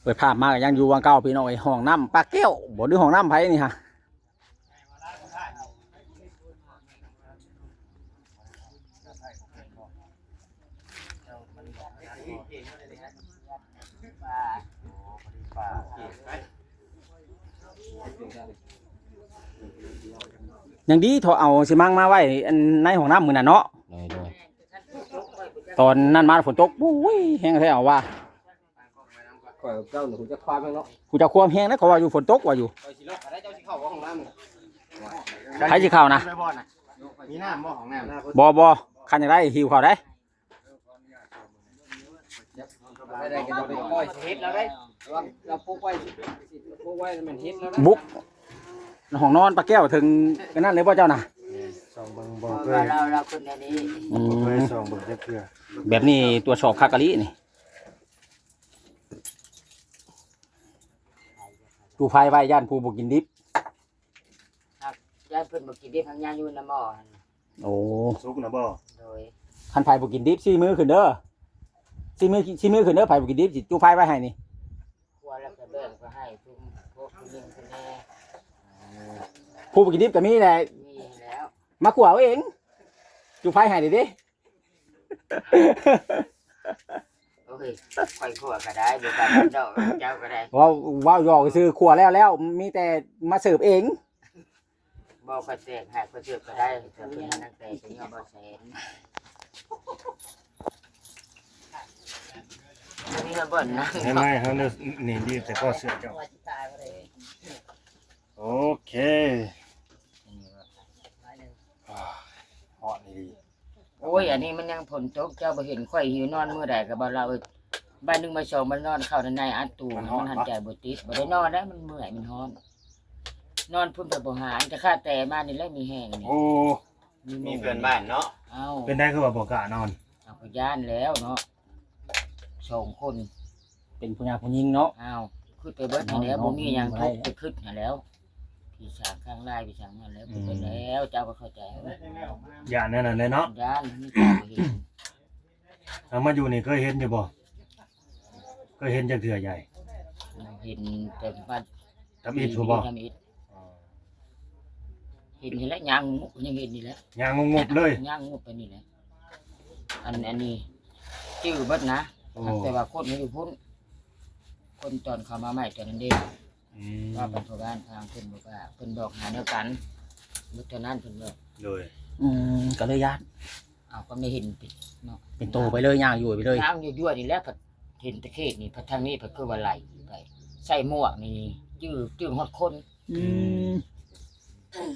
เปิดภาพมาก็ยังอยู่วังเก่าพี่น้องเอ้ย ห้องน้ำปลาแก้วบ่ หรือห้องน้ำไผนี่ฮะ ยังดีเถาะเอาสิมังมาไว้อันในห้องน้ำมื้อนั้นเนาะ โดย โดย ตอนนั้นมาฝนตก ปุ้ย แฮงแท้เอาว่า ข้อยเจ้านี่ฮู้จักความแฮงเนาะ ฮู้จักความแฮงนะ เขาว่าอยู่ฝนตกว่าอยู่ ข้อยสิลอกก็ได้ เจ้าสิเข้าบ่ห้องน้ำ ไผสิเข้านะ มีน้ำบ่ห้องน้ำ บ่ บ่ คันอยากได้หิ้วเข้าได้ ได้ ได้ ก็ต้องไปปล่อยสิเฮ็ดแล้วได้ ระวังเราปลูกไว้ ปลูกไว้มันเฮ็ดแล้วนะ บุกห้องนอนปลาแก้วถึงกันนั่นเลยบ่เจ้านะ ส่องเบิ่ง บ่เคย เรา เราขึ้นในนี้ อืม บ่เคยส่องเบิ่งจักเทื่อ แบบนี้ตรวจสอบคักอีหลีนี่ ตู้ไฟไว้ย่านผู้บ่กินดิบ ครับ ย่านเพิ่นบ่กินดิบ ทางย่านอยู่นำหม้อหั่น โอ้ สุกนะบ่ โดย คันไผบ่กินดิบ สี่มื้อขึ้นเด้อ สี่มื้อ สี่มื้อขึ้นเด้อ ไผบ่กินดิบ สิตู้ไฟไว้ให้นี่ ครัวแล้วก็แบ่งไปให้ซุมพวกผู้หญิงผู้แน่ ผู้บ่กินดิบก็มีแหละ มีแล้ว มาขั่วเอาเอง ตู้ไฟให้เด้ โอ้ย ข้อยขั่วก็ได้ บ่ปานนั้นดอก เจ้าก็ได้ เว้า เว้าหยอกซื่อ ขั่วแล้วแล้ว มีแต่มาเสิร์ฟเอง บ่ ข้อยแจกให้ ข้อยเสิร์ฟก็ได้ เสิร์ฟเป็นนักเตะเป็นยอดบ่แสน บ่มีบ่อนนะ ไม่ ไม่ เขาเนี่ย นี่ ดีแต่ข้อเสื้อเจ้า โอเค ฮ้อนอีหลี โอ้ย อันนี้มันยังฝนตก เจ้าบ่เห็นข้อยหิวนอนมื้อใดก็บ่เล่า บ่ายหนึ่งบ่ายสองบ่นอนเข้าในอัดตู มันฮ้อน มันหันใจบ่ติด บ่ได้นอนแล้ว มันเมื่อย มันฮ้อน นอนพุ้นไปบ่หา อันจะฆ่าแต่มานี่แหละมีแฮงนี่ โอ้ มีหมู่ มีเพื่อนบ้านเนาะ เอ้า เป็นได้คือว่าบ่กล้านอน เอาก็ย้านแล้วเนาะ สองคน เป็นผู้หญิงผู้หญิงเนาะ อ้าว คิดไปเบิดหั้นแหล้ว บ่มีหยัง ทุกข์ไปคิดหั้นแหล้ว พี่สางข้างลาย พี่สางนั่นแหล้ว อืม คิดไปแล้ว เจ้าก็เข้าใจ ย้านแนวนั้นแหละเนาะ ย้าน มีเจ้าก็เห็น เอามาอยู่นี่เคยเห็นอยู่บ่ เคยเห็นจักเทื่อใหญ่ เห็นแต่บ้าน ทำอิฐผู้บ่ ทำอิฐ เห็นนี่แหละ ย่างงุบ ยังเห็นนี่แหละ ย่างงุบเลย ย่างงุบไปนี่แหละ อัน อันนี้จื้อเบิดนะ โอ้ แต่ว่าคนมันอยู่พุ้น คนตอนเข้ามาใหม่ตอนนั้นเด้ อืม ว่าเป็นพ่อบ้านทางเพิ่นบอกว่า เพิ่นบอกหาแนวกัน เบิดเท่านั้นเพิ่นบอก โดย อืม ก็เลยย้าน เอาก็ไม่เห็นเป็นเนาะ เป็นโตไปเลย ย่างอยู่ไปเลย ย่างอยู่ด้วยนี่แหละ พัดเห็นตะเขตนี่ พัดทางนี้พัดคือว่าไหลไป ใส่หมวกนี่ จื้อ จื้อฮอดคน อืม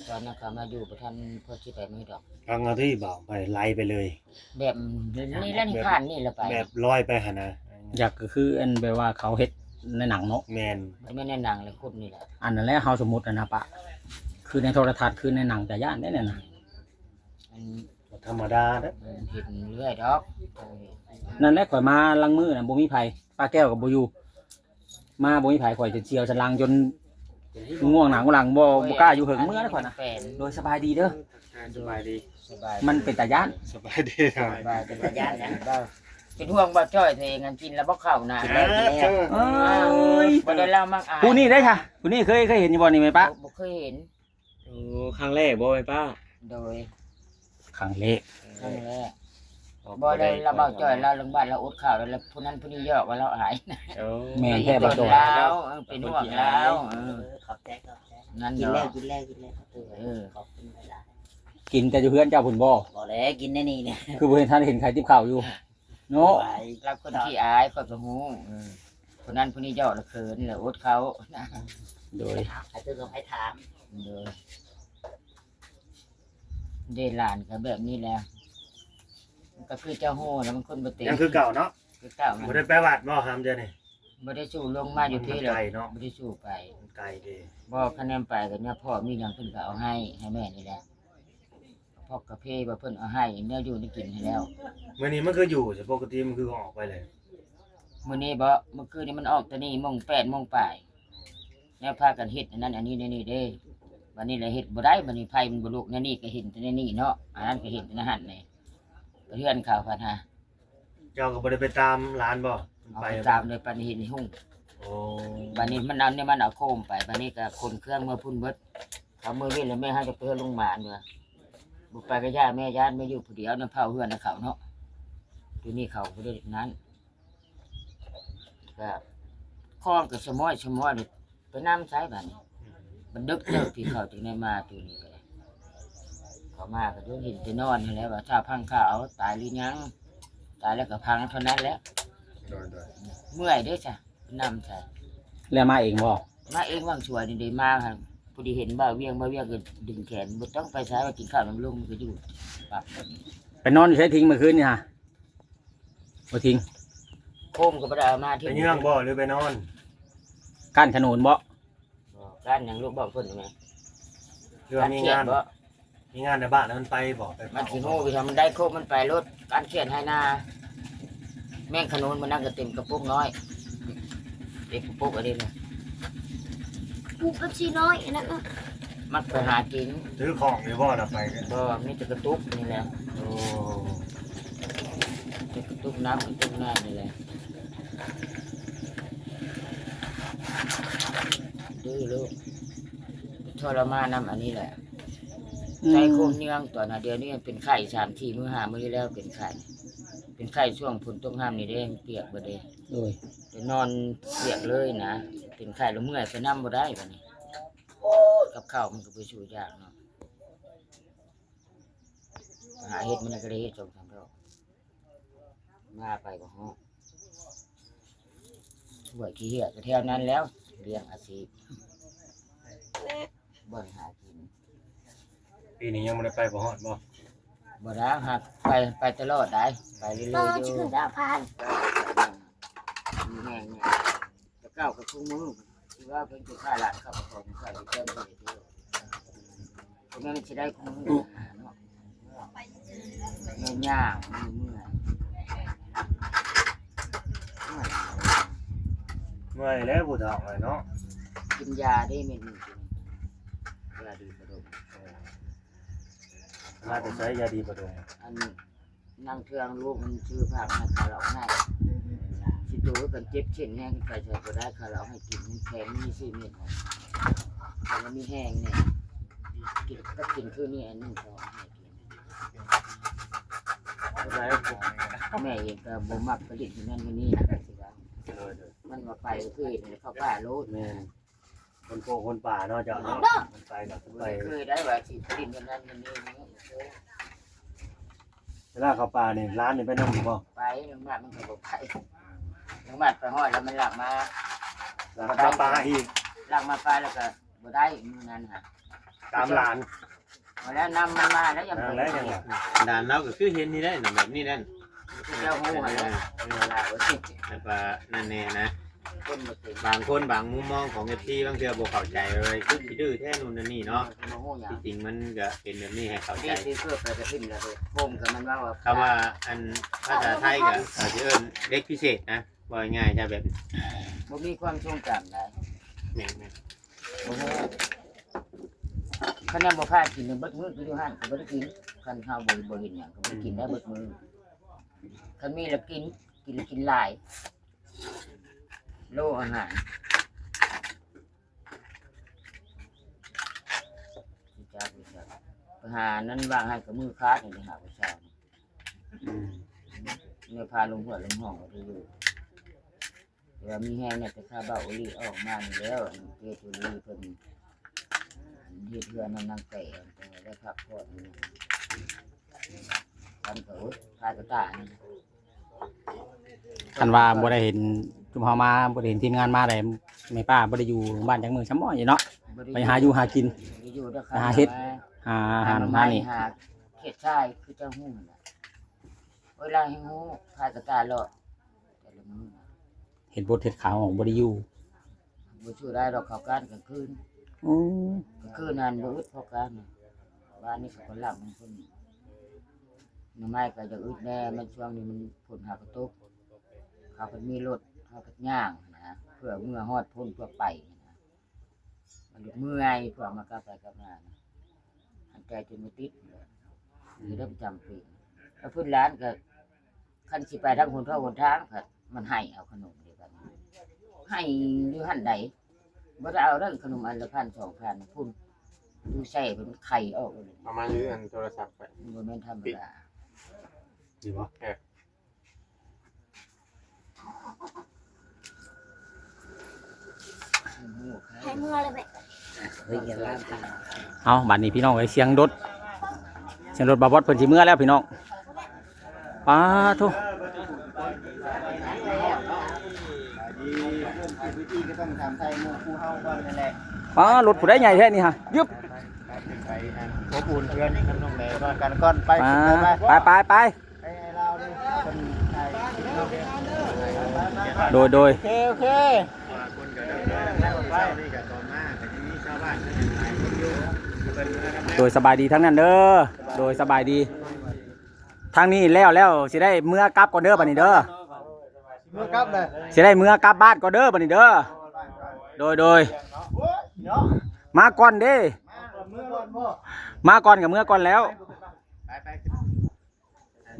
ตอนนั้นก็มาอยู่บ่ทันพอสิไปมื้อดอก ทางเอาที่บ่าวไปไหลไปเลย แบบนี้แล้วนี่ แบบ ผ่านนี่แล้วไป แบบลอยไปหั่นนะ อยากก็คืออันแบบว่าเขาเฮ็ดในหนังเนาะ แม่น บ่แม่นในหนังเลย คนนี่แหละ อันนั้นแหละ เฮาสมมุติอะนะปะ คือในโทรทัศน์ คือในหนัง แต่ย้านได้เนี่ยนะ อัน บ่ธรรมดาเด้อ เห็นเรื่อยดอก นั่นแหละ ข้อยมาหลังมื้อน่ะ บ่มีไผ ป้าแก้วก็บ่อยู่ มาบ่มีไผ ข้อยจนเสียวสันหลัง จนง่วงหน้าง่วงหลัง บ่ บ่กล้าอยู่เหิง เมือนะข้อยนะ โดย สบายดีเด้อ สบายดี สบาย มันเป็นตาย้าน สบายดีครับ สบาย เป็นตาย้านนะ เป็นห่วงบ่าวจ้อยตัวเอง อันกินแล้วบ่เข้านะ กินแล้ว กินแล้ว เอ้ย บ่ได้เล่ามักอาย ผู้นี้ได้ค่ะ ผู้นี้เคย เคยเห็นอยู่บ่นี่แม่ปะ บ่ บ่เคยเห็น โอ้ ครั้งแรกบ่แม่ป้า โดย ครั้งแรก ครั้งแรก ออก บ่ได้ บ่ได้ ลาวเว้าจ่อย ลาวลำบาก ลาวอดข้าว แล้วผู้นั้นผู้นี้ยอกว่าลาวอาย โอ้ แม่นแท้บ่จ่อย ลาว เออ เป็นห่วงลาว เออ ขอบใจ ขอบใจ นั่น กินแล้ว เนาะ กินแล้ว กินแล้ว เออ ขอบคุณหลายๆ กินแต่อยู่เฮือนเจ้าพุ้นบ่ บ่แล้ว กินในนี่แหละ คือบ่เห็น ทันเห็นขายติบข้าวอยู่ เนาะ ลาวคนขี้อาย ข้อยก็ฮู้ เออ ผู้นั้นผู้นี้ยอกแล้วเขินแล้วอดข้าว โดย ไอ้ตัวก็ไปถาม โดย เด้ หลานก็แบบนี้แหละ มันก็คือเจ้าฮู้นะ มันคนบ่เต็ม ยังคือเก่าเนาะ คือเก่านะ บ่ได้ไปวัดบ่ หามเจ้านี่ บ่ได้สู้ลงมาอยู่พี้ มันไกลเนาะ บ่ได้สู้ไป มันไกลเด้ บ่ คะแนนไปก็เนี่ย พ่อมีหยังเพิ่นก็เอาให้ ให้แม่นี่แหละ พอกกาแฟว่าเพิ่นเอาให้ แนวอยู่แนวกินให้แล้ว มื้อนี้มันคืออยู่ ปกติมันคือออกไปเลย มื้อนี้บ่ เมื่อคืนนี้มันออกแต่นี่โมง แปดโมงปลาย แนวพากันเฮ็ดอันนั้นอันนี้แนวนี้เด้ บัดนี้แหละเฮ็ดบ่ได้ บัดนี้ไฟมันบ่ลุก แนวนี้ก็เห็นแต่แนวนี้เนาะ อันนั้นก็เห็นแต่แนวหั้นแหละ ไปเฮือนเขาพัดหา เจ้าก็บ่ได้ไปตามหลานบ่ เอา ไป ไปตามเลย ปานนี้เห็นในห้อง ໂອ້ ບາດນີ້ມັນເອົານີ້ ມັນເອົາໂຄມໄປ ບາດນີ້ກໍຂົນເຄື່ອງເມືອພຸ້ນເບິດ. ເຂົາເມືອເວັນແລ້ວ ແມ່ເຮົາຈະໄປເຮືອນລຸງໝານວ່າ ບໍ່ໄປກໍຢ່າ ແມ່ຢ້ານແມ່ຢູ່ຜູ້ດຽວນຳເຜົາເຮືອນນຳເຂົາເນາະ. ດຽວນີ້ເຂົາບໍ່ໄດ້ນັ້ນ ກໍຄອງກໍສະມ້ອຍສະມ້ອຍ ໄປນຳໃສບາດນີ້. ມັນດຶກເຕີບທີ່ເຂົາຈຶ່ງໄດ້ມາ ໂຕນີ້ກໍໄດ້ ເຂົາມາກໍເຫັນແຕ່ນອນຫັ້ນແຫຼະ ວ່າຖ້າພັງຄາເອົາຕາຍຫຼືຍັງ ຕາຍແລ້ວກໍພັງເທົ່ານັ້ນແຫຼະ. ໂດຍໆ ເມື່ອຍເດ້ຊະ ນຳໃສ່ ແລ້ວມາເອງບໍ່? ມາເອງຫວ່າງສວຍນີ້ເດ້ ມາຫັ້ນ ພໍດີເຫັນບ່າວວຽງ ບ່າວວຽງກໍດຶງແຂນ ບໍ່ຕ້ອງໄປໃສ ວ່າກິນຂ້າວນຳລຸງ ມັນກໍຢູ່ປັບ. ໄປນອນຢູ່ໃສທິງມື້ຄືນນີ້ຫະ? ບໍ່ທິງ ໂຄມກໍບໍ່ໄດ້ເອົາມາ ໄປເຍືອງບໍ່ ຫຼືໄປນອນ? ກ້ານຂະໜູນບໍ່? ບໍ່ ກ້ານຫຍັງລູກ ບອກເພິ່ນແມ່. ຄືວ່າມີງານ ມີງານໃນບ້ານແລ້ວມັນໄປບໍ່? ໄປເຜົາ ມັນຊິຮູ້ຢູ່ ຖ້າມັນໄດ້ຄົບມັນໄປໂລດ. ການຂຽນໄຮ່ນາ ແມ່ງຂະໜູນມື້ນັ້ນກໍເຕັມກະປຸກນ້ອຍ ເຕັມກະປຸກອັນນີ້ນະ ປູເປັບຊີນ້ອຍອັນນັ້ນນະ ມັກໄປຫາກິນ. ຖືຂອງຢູ່ບໍ່ລະໄປກັນ? ບໍ່ ມີແຕ່ກະຕຸກນີ້ແຫຼະ. ໂອ້ ແຕ່ກະຕຸກນ້ຳ ກະຕຸກນ້ຳນີ້ແຫຼະ. ດື້ລູກ ທໍລະມານນຳອັນນີ້ແຫຼະ. ອືມ ໃສ່ໂຄມເຍືອງຕອນນັ້ນ ດຽວນີ້ເປັນໄຂ້ສາມສີ່ມື້ ຫ້າມື້ນີ້ແລ້ວເປັນໄຂ້ ເປັນໄຂ້ຊ່ວງຝົນຕົກຫ້ຳນີ້ເດ້ ມັນປຽກເບິດເດ້. ໂດຍ ໄປນອນປຽກເລີຍນະ ເປັນໄຂ້ແລ້ວເມື່ອຍ ໄປນຳບໍ່ໄດ້ບາດນີ້. ໂອ້ຍ ກັບເຂົ້າມັນກໍບໍ່ສູ້ຢາກເນາະ ຫາເຮັດມື້ນັ້ນກໍໄດ້ເຮັດສອງສາມດອກ ມາໄປບໍ່ຮອດ. ຫ້ວຍຂີ້ເຫື່ອກໍແຖວນັ້ນແລ້ວ ລ້ຽງອາຊີບ ບ່ອນຫາກິນ. ປີນີ້ຍັງບໍ່ໄດ້ໄປບໍ່ຮອດບໍ່? ບໍ່ໄດ້ ຫາໄປ ໄປຕະຫຼອດໄດ໋ ໄປເລື້ອຍໆຢູ່. ມີແຮງແນ່ ແຕ່ເກົ່າກໍຄູ່ມື້ ທີ່ວ່າເພິ່ນຊິພາຫຼານເຂົ້າໄປຂໍເງິນໃຊ້ເຈົ້າໜ້າທີ່ ບໍ່ແມ່ນຊິໄດ້ຄຸມເນາະ ແມ່ນຍາກ ເມື່ອຍ ເມື່ອຍ ເມື່ອຍແລ້ວຜູ້ເຖົ້າເອີຍເນາະ. ກິນຢາເດ້ເມັດໜຶ່ງ ຢາດີປະດົງ. ເອີ ມາແຕ່ໃສຢາດີປະດົງ? ອັນ ນາງເທືອງລູກມັນຊື້ຜັກໃຫ້ຂ້າເຫຼົ້າໃຫ້ ຊິໂຕກັນເຈັບເສັ້ນແຮງ ໄປໃສບໍ່ໄດ້ ຂ້າເຫຼົ້າໃຫ້ກິນ ມັນແຂງມີສີ່ເມັດ ແຕ່ວ່າມີແຮງແນ່ ກິນກັບກິນຄືນີ້ອັນໜຶ່ງ ເຂົາເອົາໃຫ້ກິນ ແມ່ເອງກໍບໍ່ມັກໄປຫຼິ້ນທີ່ນັ້ນທີ່ນີ້ ມັນວ່າໄປຄືເຂົ້າປ່າໂລດ. ແມ່ນ. ຄົນໂກຄົນປ່າເນາະເຈົ້າເນາະ ມັນໄປກໍໄປ ເຄີຍໄດ້ວ່າຊິໄປຫຼິ້ນອັນນັ້ນອັນນີ້ ເວລາເຂົ້າປ່ານີ້ ຫຼານນີ້ໄປນຳຢູ່ບໍ່? ໄປ ນ້ອງມາດມັນກໍບໍ່ໄປ ນ້ອງມາດໄປຮອດແລ້ວມັນລັກມາ ລັກມາປ່າອີກ ລັກມາປ່າແລ້ວກໍບໍ່ໄດ້ມື້ນັ້ນຫະ ຕາມຫຼານ ເອົາແລ້ວນຳມັນມາແລ້ວ ຍັງບໍ່ໄດ້ ຫຼານລາວກໍຄືເຫັນນີ້ແຫຼະ ແບບນີ້ແຫຼະ ເຈົ້າຮູ້ຫັ້ນແຫຼະ ເອີ ລາວເອີຍ ແລ້ວກໍນັ້ນແນ່ນະ ຄົນບໍ່ເປັນ ບາງຄົນບາງມຸມມອງຂອງເອັຟຊີ ບາງເທື່ອບໍ່ເຂົ້າໃຈວ່າຄືຊິດື້ແທ້ ໂນ່ນນັ້ນນີ້ເນາະ ບໍ່ຮູ້ຫຍັງ ທີ່ຈິງມັນກໍເປັນແບບນີ້ ໃຫ້ເຂົ້າໃຈ ທີ່ເກີດໄປກະຖິ້ມແລ້ວໂຮມກັບມັນເວົ້າວ່າ ຄຳວ່າອັນພາສາໄທກໍ ເຂົາຊິເອີ້ນເດັກພິເສດນະ ເວົ້າງ່າຍໆ ຖ້າແບບ ບໍ່ມີຄວາມຊົງຈຳໄດ໋ ແມ່ນໆ ບໍ່ຮູ້ ຄັນຍັງບໍ່ພາກິນເບິດມື້ຢູ່ຫັ້ນກໍບໍ່ໄດ້ກິນ ຄັນເຮົາບໍ່ ບໍ່ເຮັດຫຍັງກໍບໍ່ໄດ້ກິນໄດ້ເບິດມື້ ຄັນມີລະກິນ ກິນລະກິນຫຼາຍ ໂລອາຫານ ໄປຫານັ້ນວ່າງໃຫ້ກັບມືຂາດນີ້ ໄປຫາຜູ້ຊາຍ ອືມ ແນວພາລົງຫ້ວຍລົງຮ່ອງກໍໄດ້ຢູ່ ແຕ່ວ່າມີແຮງແນ່ ແຕ່ຂ້າເວົ້າອີ່ຫຼີອອກມານີ້ແລ້ວ ອັນເກດອີ່ຫຼີເພິ່ນເຮັດເຮືອນນຳນາງແຕ ແຕ່ໄດ້ພັກຜ່ອນຢູ່ ມັນກໍ ໂອ້ຍ ພາກະຕານີ້ ຄັນວ່າບໍ່ໄດ້ເຫັນ ຊຸມເຮົາມາ ບໍ່ໄດ້ເຫັນທີມງານມາໄດ້ ແມ່ປ້າບໍ່ໄດ້ຢູ່ໂຮງບານຈັກມື້ຊ້ຳໝໍ້ຢູ່ເນາະ ບໍ່ໄດ້ ໄປຫາຢູ່ຫາກິນ ຢູ່ ໄປຫາເຮັດ ຫາອາຫານ ຫາໜໍ່ໄມ້ ຫານີ້ ຫາເຂດຊາຍ ຄືເຈົ້າຮູ້ຫັ້ນແຫຼະ ເວລາແຮງຮູ້ ພາກະຕາເລາະ ແຕ່ລະມື້ ເຮັດບົດເຮັດຂ່າວບໍ່ໄດ້ຢູ່ ບໍ່ສູ້ໄດ້ດອກ ເຂົ້າການກາງຄືນ ອືມ ກາງຄືນນັ້ນບໍ່ອຶດເຂົ້າການ ບ້ານນີ້ເຂົາກໍລັກມັນພຸ້ນ ໜໍ່ໄມ້ກໍຢາກອຶດແນ່ ມັນຊ່ວງນີ້ມັນຝົນຫາກະຕົກ ເຂົາກໍມີລົດ ເຮົາກໍຍ່າງນະ ເພື່ອເມືອຮອດພຸ້ນ ເພື່ອໄປນະ ມັນເມື່ອຍ ເພື່ອມາກັບໄປກັບມານະ ຫັນໃຈຈົນບໍ່ຕິດ ອືມ ເລີ່ມຈຳເປັນ ແລ້ວເພິ່ນຫຼານກໍ ຄັນຊິໄປທາງຫົນເພາະຫົນທາງ ມັນໃຫ້ເອົາຂະໜົມເດ້ ບັດນີ້ ໃຫ້ຢູ່ຫັ້ນໃດ ບໍ່ໄດ້ເອົານັ້ນ ຂະໜົມອັນລະພັນສອງພັນພຸ້ນ ຢູ່ໃສ່ເພິ່ນໄຂ່ອອກເລີຍ ເອົາມາຢູ່ອັນໂທລະສັບຂ້ອຍ ບໍ່ແມ່ນທຳມະດາ ນີ້ບໍ່? ເອີ ໃຫ້ເມືອເລີຍແມ່ ເຮີ້ຍ ຢ່າລາກ ເອົາ ບາດນີ້ພີ່ນ້ອງເອີຍ ສຽງລົດ ສຽງລົດບ່າວບອດເພິ່ນຊິເມືອແລ້ວພີ່ນ້ອງ ປາໂທ້ ປາ ລົດຜູ້ໃດໃຫຍ່ແທ້ນີ້ຫະ ຍຶບ ໄປ ໄປ ໄປ ໄປ ໄປ ໄປ ໄປ ໄປ ໄປ ໄປ ໄປ ໄປ ໄປ ໄປ ໄປ ໄປ ໄປ ໂດຍ ໂດຍ ໂອເຄ ໂອເຄ ໂດຍ ສະບາຍດີທັງນັ້ນເດີ ໂດຍ ສະບາຍດີ ທາງນີ້ແລ້ວ ແລ້ວຊິໄດ້ເມືອກັບກ່ອນເດີ ບາດນີ້ເດີ ເມືອກັບເລີຍ ຊິໄດ້ເມືອກັບບ້ານກ່ອນເດີ ບາດນີ້ເດີ ໂດຍ ໂດຍ ມາກ່ອນເດ້ ມາກ່ອນກໍເມືອກ່ອນແລ້ວ.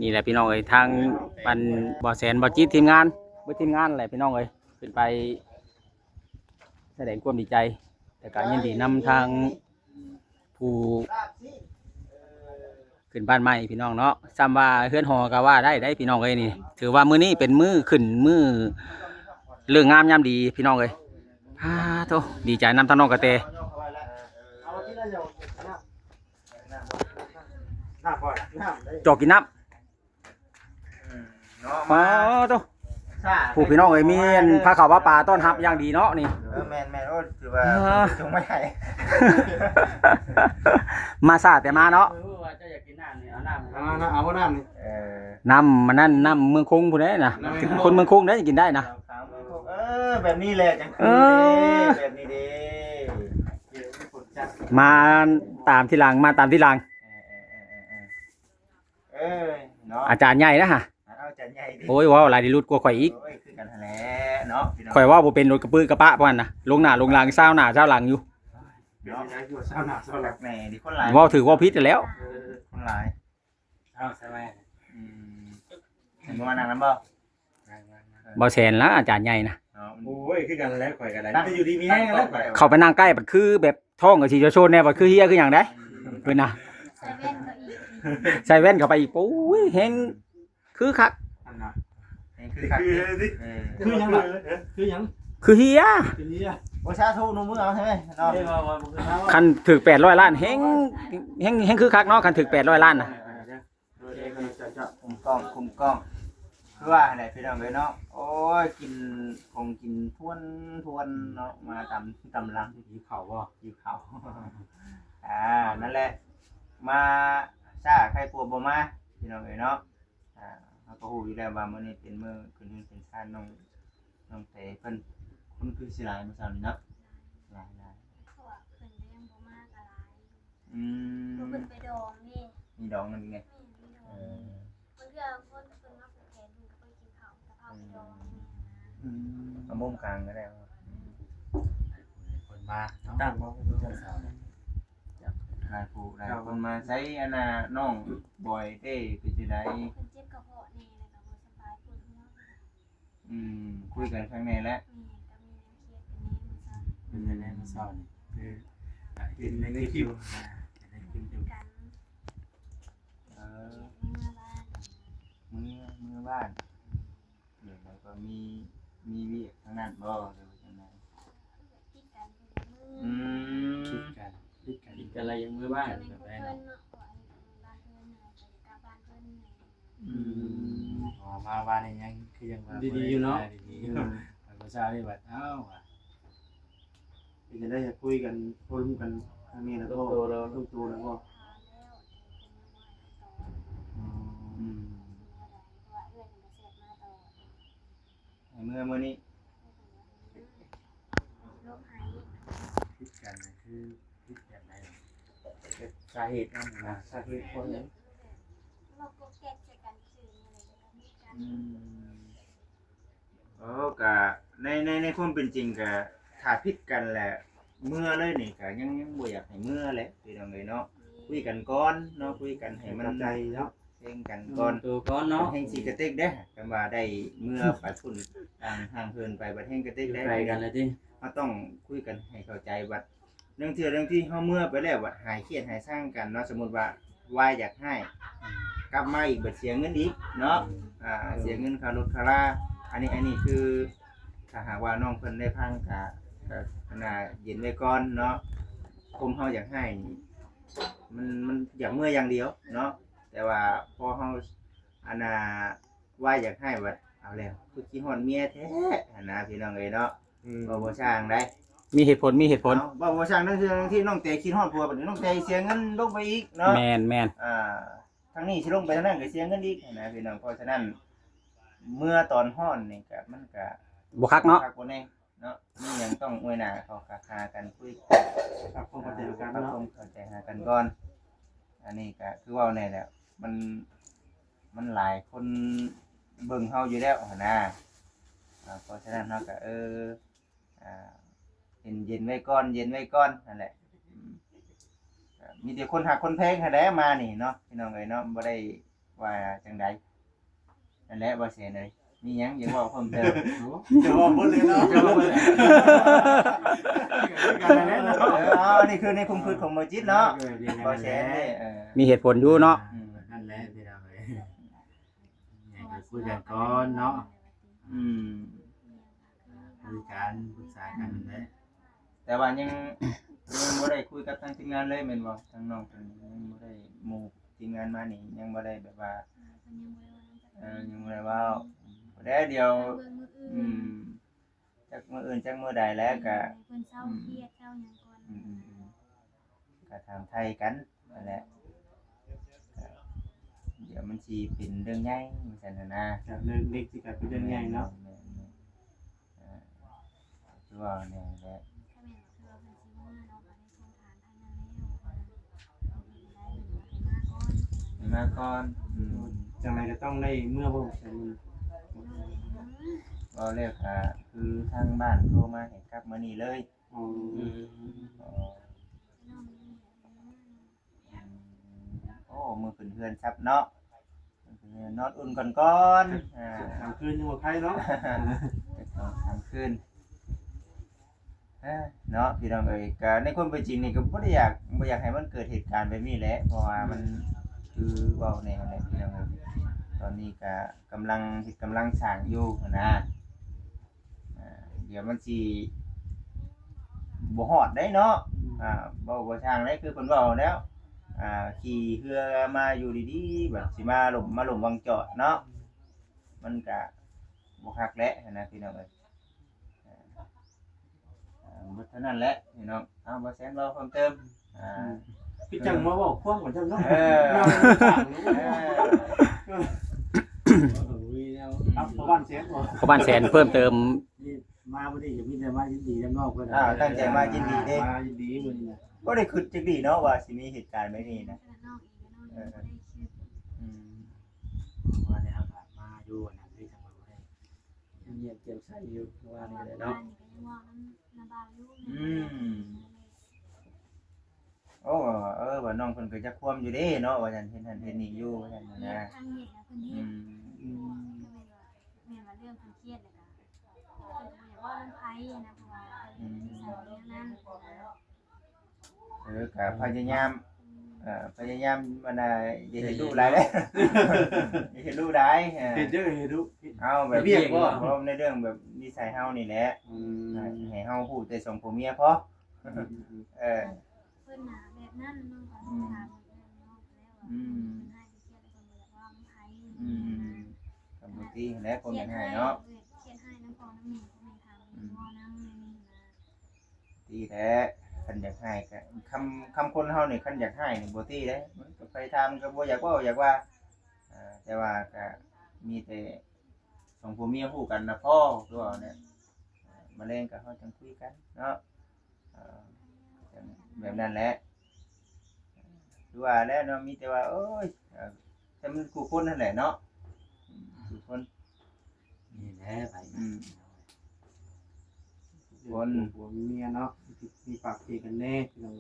ນີ້ແຫຼະພີ່ນ້ອງເອີຍ ທາງອັນ ບໍ່ແສນ ບໍ່ຈິດ ທີມງານ ເບິດທີມງານແຫຼະພີ່ນ້ອງເອີຍ ຂຶ້ນໄປສະແດງຄວາມດີໃຈ ແລ້ວກະຍິນດີນຳທາງຜູ້ຂຶ້ນບ້ານໃໝ່ພີ່ນ້ອງເນາະ ສ່ຳວ່າເຮືອນຫໍກໍວ່າໄດ້ໄດ໋ພີ່ນ້ອງເອີຍ ນີ້ຖືວ່າມື້ນີ້ເປັນມື້ຂຶ້ນ ມື້ເລີກງາມຍາມດີພີ່ນ້ອງເອີຍ ປາໂທ້ ດີໃຈນຳທາງນ້ອງກະແຕ. ເຈາະກິນນ້ຳ ເນາະ ມາ ໂອ້ໂຕ ຜູ້ພີ່ນ້ອງເອີຍ ມີອັນພາເຂົ້າພາປາຕ້ອນຮັບຢ່າງດີເນາະນີ້ ເອີ ແມ່ນໆ ໂອ້ ຖືວ່າ ເອີ ສົ່ງມາໃຫ້ ມາຊ້າແຕ່ມາເນາະ ເອີ ວ່າເຈົ້າຢາກກິນນ້ຳນີ້ ເອົານ້ຳ ເອົານ້ຳ ເອົານ້ຳນີ້ ເອີ ນ້ຳມັນນັ້ນ ນ້ຳເມືອງຄົງພຸ້ນເດ້ນະ ນ້ຳເມືອງຄົງ ຄົນເມືອງຄົງເດ້ກິນໄດ້ນະ ເອີ ແບບນີ້ແຫຼະ ຈັ່ງຄື ເອີ ແບບນີ້ເດ້ ມາຕາມທີຫຼັງ ມາຕາມທີຫຼັງ ເອີ ເອີ ເອີ ເອີ ເອີ ເອີ ເນາະ ອາຈານໃຫຍ່ນະຫະ ອາຈານໃຫຍ່ ໂອ້ຍ ເວົ້າຫຼາຍ ໄດ້ຫຼຸດກວ່າຂ້ອຍອີກ ໂອ້ຍ ຄືກັນຫັ້ນແຫຼະເນາະ ພີ່ນ້ອງ ຂ້ອຍເວົ້າບໍ່ເປັນ ລົດກະປຶກະປະປານນັ້ນນະ ລົງໜ້າລົງຫຼັງ ຊາວໜ້າຊາວຫຼັງຢູ່ ເປັນຈັ່ງໃດຄືວ່າຊາວໜ້າຊາວຫຼັງ ແມ່ນ ຄົນຫຼາຍ ເວົ້າຖືກເວົ້າຜິດຫັ້ນແຫຼ້ວ ເອີ ຄົນຫຼາຍ ເອົາ ສະບາຍ ອືມ ເຫັນບໍ່ ມານັ່ງນຳບໍ່? ບໍ່ແສນລະ ອາຈານໃຫຍ່ນະ ເນາະ ໂອ້ຍ ຄືກັນແຫຼະ ຂ້ອຍກໍໄດ້ ແຕ່ຢູ່ດີມີແຮງແຫຼະ ເຂົ້າໄປນັ່ງໃກ້ບັດຄືແບບ ທ້ອງກໍຊິໂຊນແດ່ ບັດຄືເຮຍຄືຫຍັງໃດ ເພິ່ນນະ ໃສ່ແວ່ນເຂົ້າໄປອີກ ໂອ້ຍ ແຮງຄືຄັກ ອັນນະ ແຮງຄືຄັກ ຄື ເອີ ຄືຫຍັງລະ ຄືຫຍັງ ຄືເຮຍ ຄືເຮຍ ໂອ ສາທຸ ໜູມືເອົາໃຊ່ໄໝເນາະ ຄັນຖືກແປດຮ້ອຍລ້ານ ແຮງ ແຮງ ແຮງຄືຄັກເນາະ ຄັນຖືກແປດຮ້ອຍລ້ານນະ ເອີ ເອີ ເອີ ເຈົ້າ ເຈົ້າ ຄຸມກ້ອງ ຄຸມກ້ອງ ຄືວ່າຫັ້ນແຫຼະ ພີ່ນ້ອງເອີຍເນາະ ໂອ້ຍ ກິນ ຄົງກິນທວນ ທວນເນາະ ມາຕຳ ຕຳຫຼັງ ຫິວເຂົ້າບໍ່? ຫິວເຂົ້າ ອ່າ ນັ້ນແຫຼະ ມາຊ້າໄຄກວ່າບໍ່ມາ ພີ່ນ້ອງເອີຍເນາະ ອ່າ ເຮົາກໍຮູ້ຢູ່ແລ້ວວ່າມື້ນີ້ເປັນມື້ຂຶ້ນເຮືອນຂຶ້ນຊານນ້ອງ ນ້ອງແຕເພິ່ນ ຄົນຄືຊິຫຼາຍມື້ເຊົ້ານີ້ເນາະ ຫຼາຍ ຫຼາຍ ເພາະວ່າເພິ່ນກໍຍັງບໍ່ມາກໍຫຼາຍ ອືມ ເພິ່ນໄປດອງເດ້ ມີດອງນຳອີກແມ່ນ ມີດອງ ເອີ ບາງເທື່ອຄົນເພິ່ນມາຜູກແຂນເພິ່ນກໍໄປກິນເຂົ້າ ກະເພາໄປດອງແມ່ນນະ ອືມ ເອົາມຸມກາງກໍໄດ້ ຄົນມາເນາະ ຕັ້ງບໍ່ເຈົ້າສາວ ຫຼາຍຜູ້ຫຼາຍຄົນມາໃສ່ ອັນນ່າ ນ້ອງບອຍເດ້ ເປັນຈັ່ງໃດ ເພິ່ນເຈັບກະເພາະແດ່ ແລ້ວກໍບໍ່ສະບາຍ ປວດຫົວ ອືມ ຄຸຍກັນຂ້າງໃນແຫຼະ ແມ່ນ ກໍມີແນວເຄຍດກັນແດ່ມື້ເຊົ້າ ເປັນຈັ່ງໃດມື້ເຊົ້ານີ້ ຄື ອ່າ ເຫັນໃນຄລິບຢູ່ ເຫັນໃນຄລິບຢູ່ ເອີ ເມືອບ້ານ ເມືອ ເມືອບ້ານ ແລ້ວກໍມີ ມີວຽກທາງນັ້ນບໍ່ ຫຼືວ່າຈັ່ງໃດ? ຕິດກັນ ອືມ ຕິດກັນ ຕິດກັນ ຕິດກັນແລ້ວຍັງເມືອບ້ານ ກໍແມ່ນຂອງເພິ່ນເນາະ ເພາະວ່າບ້ານເພິ່ນ ເຮົາກໍຢາກກັບບ້ານເພິ່ນ ອືມ ເພາະວ່າມາວານນີ້ຍັງຄືຍັງວ່າ ດີໆຢູ່ເນາະ ດີໆຢູ່ ອືມ ມື້ເຊົ້ານີ້ບັດ ເອົ້າ ວ່າ ເປັນຈັ່ງໃດ ຢາກຄຸຍກັນ ໂອ້ລົມກັນ ທາງນີ້ນະ ຕົກໂຕແລ້ວ ຕົກໂຕແລ້ວບໍ່? ອືມ ອືມ ໃຫ້ເມືອມື້ນີ້ ຜິດກັນຄືຜິດແບບໃດ? ສາເຫດນຳ ສາເຫດຄົນ ອືມ ເອີ ກະໃນ ໃນ ໃນຄວາມເປັນຈິງກະ ຖ້າຜິດກັນແຫຼະ ເມືອເລີຍນີ້ກະຍັງ ຍັງບໍ່ຢາກໃຫ້ເມືອແຫຼະ ພີ່ນ້ອງເອີຍເນາະ ຄຸຍກັນກ່ອນເນາະ ຄຸຍກັນໃຫ້ມັນເຂົ້າໃຈເນາະ ພງກັນກ່ອນ ໂຕກ່ອນເນາະ ແຮງຊິກະເຕັກເດ້ ຄັນວ່າໄດ້ເມືອໄປພຸ້ນ ຕ່າງຫ່າງເຫີນໄປ ບັດແຮງກະເຕັກ ຢູ່ໄກກັນແລ້ວຕິ ເຮົາຕ້ອງຄຸຍກັນໃຫ້ເຂົ້າໃຈ ບັດລາງເທື່ອ ລາງທີເຮົາເມືອໄປແລ້ວ ບັດຫາຍຄຽດຫາຍຊັງກັນເນາະ ສົມມຸດວ່າວາຍຢາກຮ້າຍ ກັບມາອີກ ບັດເສຍເງິນອີກເນາະ ອືມ ອ່າ ເສຍເງິນຄ່າລົດຄ່າລາ ອັນນີ້ ອັນນີ້ຄືຖ້າຫາກວ່ານ້ອງເພິ່ນໄດ້ຟັງກະ ກະໜ້າເຢັນໄວ້ກ່ອນເນາະ ຄົນເຮົາຢາກຮ້າຍນີ້ ມັນ ມັນຢາກເມືອຢ່າງດຽວເນາະ ແຕ່ວ່າພໍເຮົາ ອັນນ່າ ວ່າຢາກໃຫ້ບັດ ເອົາແລ້ວ ຄືຊິຮອດເມຍແທ້ຫັ້ນນະ ພີ່ນ້ອງເອີຍເນາະ ອືມ ເວົ້າບໍ່ຊ່າງໃດ໋ ມີເຫດຜົນ ມີເຫດຜົນ ເວົ້າບໍ່ຊ່າງ ລາງເທື່ອ ລາງທີນ້ອງແຕຄິດຮອດຜົວ ບັດນີ້ນ້ອງແຕເສຍເງິນລົງໄປອີກເນາະ ແມ່ນໆ ອ່າ ທາງນີ້ຊິລົງໄປທາງນັ້ນກໍເສຍເງິນອີກຫັ້ນນະ ພີ່ນ້ອງ ເພາະສະນັ້ນ ເມື່ອຕອນຮ້ອນນີ້ກໍ ມັນກໍບໍ່ຄັກເນາະ ບໍ່ຄັກບໍ່ແນ່ ເນາະ ມີຫຍັງຕ້ອງອວຍໜ້າເຂົ້າຫາກັນ ຄຸຍ ປັບຄວາມເຂົ້າໃຈຫາກັນເນາະ ປັບຄວາມເຂົ້າໃຈຫາກັນກ່ອນ ອັນນີ້ກໍຄືເວົ້າແນ່ແຫຼະ ມັນ ມັນຫຼາຍຄົນເບິ່ງເຮົາຢູ່ແລ້ວຫັ້ນນະ ອ່າ ເພາະສະນັ້ນເຮົາກໍ ເອີ ອ່າ ເຢັນ ເຢັນໄວ້ກ່ອນ ເຢັນໄວ້ກ່ອນຫັ້ນແຫຼະ ອືມ ກໍມີແຕ່ຄົນຮັກຄົນແພງຫັ້ນແຫຼະມານີ້ເນາະ ພີ່ນ້ອງເອີຍເນາະ ບໍ່ໄດ້ວ່າຈັ່ງໃດ ນັ້ນແຫຼະ ບໍ່ແສນເອີຍ ມີຫຍັງຢາກເວົ້າເພີ່ມເຕີມ ຈະເວົ້າເບິດເລີຍເນາະ ຈະເວົ້າເບິດເລີຍ ເອີ ອັນນີ້ຄືໃນຄວາມຄິດຂອງບໍ່ຈິດເນາະ ເອີ ບໍ່ແສນເດ້ ເອີ ມີເຫດຜົນຢູ່ເນາະ ອືມ ນັ້ນແຫຼະ ພີ່ນ້ອງເອີຍ ໃຫ້ໄປຄຸຍກັນກ່ອນເນາະ ອືມ ຄຸຍກັນ ປຶກສາກັນນັ້ນແຫຼະ ແຕ່ວ່າຍັງ ຍັງບໍ່ໄດ້ຄຸຍກັບທາງທີມງານເລີຍແມ່ນບໍ່? ທາງນ້ອງເພິ່ນຍັງບໍ່ໄດ້ ໝູ່ທີມງານມານີ້ຍັງບໍ່ໄດ້ແບບວ່າ ເອີ ຍັງບໍ່ໄດ້ເວົ້າ ແຕ່ດຽວ ອືມ ຈັກມື້ອື່ນຈັກມື້ໃດແລ້ວກະ ເພິ່ນເຊົາຄຽດເຊົາຫຍັງກ່ອນ ອືມ ກະຖາມໄຖ່ກັນຫັ້ນແຫຼະ ດຽວມັນຊິເປັນເລື່ອງໃຫຍ່ວ່າຊັ້ນນະ ຈາກເລື່ອງເລັກຊິກາຍເປັນເລື່ອງໃຫຍ່ເນາະ ແມ່ນໆ ອ່າ ຄືວ່າແນວນັ້ນແຫຼະ ໃຫ້ມາກ່ອນ ອືມ ຈັ່ງໃດກໍຕ້ອງໄດ້ເມືອບໍ່ ເວົ້າແລ້ວກະຄືທາງບ້ານໂທມາໃຫ້ກັບມື້ນີ້ເລີຍ ອໍ ອືມ ອໍ ອືມ ໂອ້ ມື້ຂຶ້ນເຮືອນຊັບເນາະ ນອນອຸ່ນກ່ອນໆ ອ່າ ສອງສາມຄືນຍັງບໍ່ໄຄເນາະ ສອງສາມຄືນ ເອີ ເນາະ ພີ່ນ້ອງເອີຍ ກະໃນຄວາມເປັນຈິງນີ້ກໍບໍ່ໄດ້ຢາກ ບໍ່ຢາກໃຫ້ມັນເກີດເຫດການແບບນີ້ແຫຼະ ເພາະວ່າມັນ ອືມ ຄືເວົ້າແນ່ຫັ້ນແຫຼະ ພີ່ນ້ອງເອີຍ ຕອນນີ້ກະກຳລັງເຮັດກຳລັງສ້າງຢູ່ຫັ້ນນະ ອ່າ ດຽວມັນຊິບໍ່ຮອດໄດ໋ເນາະ ອືມ ອ່າ ເວົ້າບໍ່ຊ່າງໄດ໋ ຄືເພິ່ນເວົ້າແລ້ວ ອ່າ ຂີ່ເຮືອມາຢູ່ດີໆ ບັດຊິມາລົມ ມາລົມວັງຈອດເນາະ ມັນກະບໍ່ຄັກແຫຼະຫັ້ນນະ ພີ່ນ້ອງເອີຍ ອ່າ ໝົດເທົ່ານັ້ນແຫຼະ ພີ່ນ້ອງ ເອົາ ບໍ່ແຊນເວົ້າເພີ່ມເຕີມ ອ່າ ອືມ ຄືຈັ່ງມາເວົ້າຄວາມກັນຊັ້ນເນາະ ເອີ ເອີ ເອີ ເອີ ເອົາ ພໍ່ບ້ານແສນບໍ່ ພໍ່ບ້ານແສນເພີ່ມເຕີມ ນີ້ມາມື້ນີ້ກໍມີແຕ່ມາຍິນດີນຳນ້ອງເພິ່ນ ອ່າ ຕັ້ງໃຈມາຍິນດີເດ້ ມາຍິນດີມື້ນີ້ນະ ບໍ່ໄດ້ຄິດຈັກດີ້ເນາະວ່າຊິມີເຫດການແບບນີ້ນະ ເອີ ອືມ ວ່າແລ້ວກໍມາຢູ່ອັນນັ້ນຄືຈັ່ງວ່າບໍ່ໄດ້ ງຽບແຈ່ມໃສຢູ່ວ່ານີ້ແຫຼະເນາະ ອືມ ໂອ້ ເອີ ວ່ານ້ອງເພິ່ນກໍຈັກຄວາມຢູ່ເດ້ເນາະ ວ່າຊັ້ນ ເຮັດຫັ້ນເຮັດນີ້ຢູ່ ວ່າຊັ້ນນະ ທາງເຮັດນະເພິ່ນເຮັດ ອືມ ອືມ ກໍແມ່ນວ່າ ແມ່ນວ່າເລື່ອງເພິ່ນຄຽດແລ້ວກໍ ເພິ່ນກໍບໍ່ຢາກເວົ້ານຳໃຜນະ ເພາະວ່າ ອືມ ເພິ່ນຊິເວົ້າແນວນັ້ນ ເອີ ກໍພະຍາຍາມ ອືມ ເອີ ພະຍາຍາມ ອັນນ່າ ຢ່າເຮັດດຸຫຼາຍເດ້ ຢ່າເຮັດດຸຫຼາຍ ເອີ ເຮັດເດີ ເຮັດດຸ ເອົາແບບ ວຽກບໍ່ ເວົ້າໃນເລື່ອງແບບນິໄສເຮົານີ້ແຫຼະ ອືມ ໃຫ້ເຮົາຮູ້ແຕ່ສອງຜົວເມຍພໍ ອືມ ເອີ ເພິ່ນນະແບບນັ້ນເນາະ ອືມ ອືມ ເພິ່ນໃຫ້ໄປຄຽດແລ້ວເພິ່ນບໍ່ຢາກເວົ້ານຳໃຜ ອືມ ກໍບໍ່ຕິແຫຼະ ຄົນຢາກໃຫ້ເນາະ ຄຽດໃຫ້ນຳພໍ່ນຳແມ່ ບໍ່ແມ່ນຖາມ ອືມ ເວົ້ານຳແມ່ນີ້ນະ ຕິແຫຼະ ຄັນຢາກໃຫ້ກໍ ຄຳ ຄຳຄົນເຮົານີ້ ຄັນຢາກໃຫ້ນີ້ບໍ່ຕິເດ້ ມັນກໍໄປຖາມກໍບໍ່ຢາກເວົ້າ ຢາກວ່າ ເອີ ແຕ່ວ່າກໍມີແຕ່ສອງຜົວເມຍຮູ້ກັນນະພໍ ຄືວ່າແຫຼະ ມາແລງກໍເຮົາຈັ່ງຄຸຍກັນເນາະ ເອີ ແບບນັ້ນແຫຼະ ຄືວ່າແຫຼະເນາະ ມີແຕ່ວ່າ ໂອ້ຍ ເອີ ແຕ່ມັນຄູ່ຄົນຫັ້ນແຫຼະເນາະ ອືມ ຄູ່ຄົນ ນີ້ແຫຼະໄປ ອືມ ຄົນ ຜົວເມຍເນາະ ມີປາກເສຍງກັນແດ່ ພີ່ນ້ອງ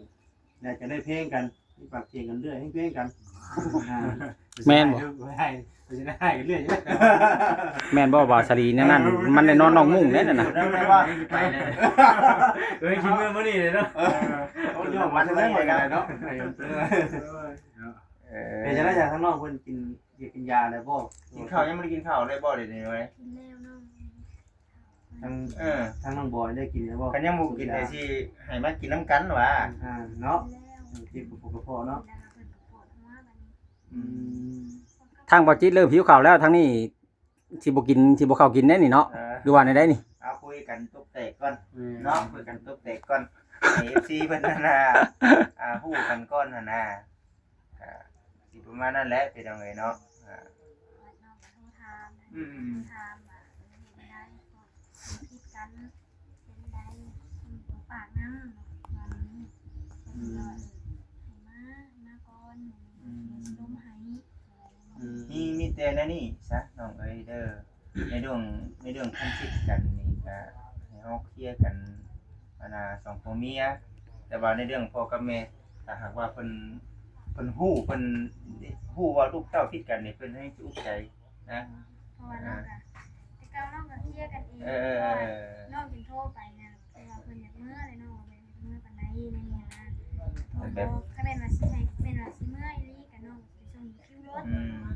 ແລ້ວຈະໄດ້ແພງກັນ ມີປາກຖຽງກັນເລື້ອຍ ແຮງແພງກັນ ອ່າ ແມ່ນບໍ່? ໄດ້ ໄດ້ ໄດ້ກັນເລື້ອຍຢູ່ ແມ່ນບໍ່ ບ່າວສາລີ? ແນວນັ້ນມັນໄດ້ນອນນອກມຸ້ງເດ້ນັ້ນນະ ໄດ້ ໄດ້ ໄດ້ ເອີຍ ກິນມື້ມື້ນີ້ເລີຍເນາະ ເອີ ເອີ ເປັນຈັ່ງໃດທາງນ້ອງເພິ່ນກິນ ເອີ ກິນຢາແລ້ວບໍ່? ກິນເຂົ້າ ຍັງບໍ່ໄດ້ກິນເຂົ້າເລີຍບໍ່ ດຽວນີ້ເວີຍ? ກິນແລ້ວນ້ອງ ທາງ ເອີ ທາງນ້ອງບອຍໄດ້ກິນແລ້ວບໍ່? ຄັນຍັງບໍ່ກິນ ກໍຊິໃຫ້ມາກິນນຳກັນຫວາ ອ່າ ເນາະ ກິນກະເພາະເນາະ ອືມ ທາງບ່າວຈິດເລີ່ມຫິວເຂົ້າແລ້ວ ທາງນີ້ຊິບໍ່ກິນ ຊິບໍ່ເຂົ້າກິນແດ່ນີ້ເນາະ ເອີ ຫຼືວ່າແນວໃດນີ້? ເອົາ ຄຸຍກັນຕົກແຕກກ່ອນ ອືມ ເນາະ ຄຸຍກັນຕົກແຕກກ່ອນ ໃຫ້ເອັຟຊີເພິ່ນຫັ້ນນະ ອ່າ ຮູ້ກັນກ່ອນຫັ້ນນະ ກະຊິປະມານນັ້ນແຫຼະພີ່ນ້ອງເອີຍເນາະ ອ່າ ອືມ ອືມ ອືມ ຖາມວ່າເຮັດແນວໃດ ຜິດກັນເປັນໃດ ເພິ່ນບໍ່ປາກນຳ ວ່າແນວນີ້ ເພິ່ນກໍເອີ ໃຫ້ມາ ມາກ່ອນ ອືມ ຊິລົມໃຫ້ ອືມ ມີ ມີແຕ່ແນວນີ້ຊະນ້ອງເອີຍເດີ ໃນເລື່ອງ ໃນເລື່ອງຄວາມຄິດກັນນີ້ກະໃຫ້ເຮົາເຄລຍກັນ ອັນນ່າ ສອງຜົວເມຍ ແຕ່ວ່າໃນເລື່ອງພໍ່ກັບແມ່ ຖ້າຫາກວ່າເພິ່ນ ເພິ່ນຮູ້ ເພິ່ນຮູ້ວ່າລູກເຕົ້າຜິດກັນນີ້ ເພິ່ນແຮ່ງຊິອຸກໃຈນະ ເພາະວ່ານ້ອງກະ ອ່າ ແຕ່ເກົ່ານ້ອງກະເຄລຍກັນເອງ ເອີ ເພາະວ່ານ້ອງຈຶ່ງໂທໄປນະ ເພາະວ່າເພິ່ນຢາກເມືອ ແລະນ້ອງບໍ່ຢາກເມືອປານໃດ ແນວນີ້ນະ ເພິ່ນແບບ ບໍ່ ຄັນແມ່ນວ່າຊິໃຫ້ ແມ່ນວ່າຊິເມືອອີ່ຫຼີກະນ້ອງ ໄປສົ່ງຢູ່ຄິວລົດ ອືມ ເພາະວ່າ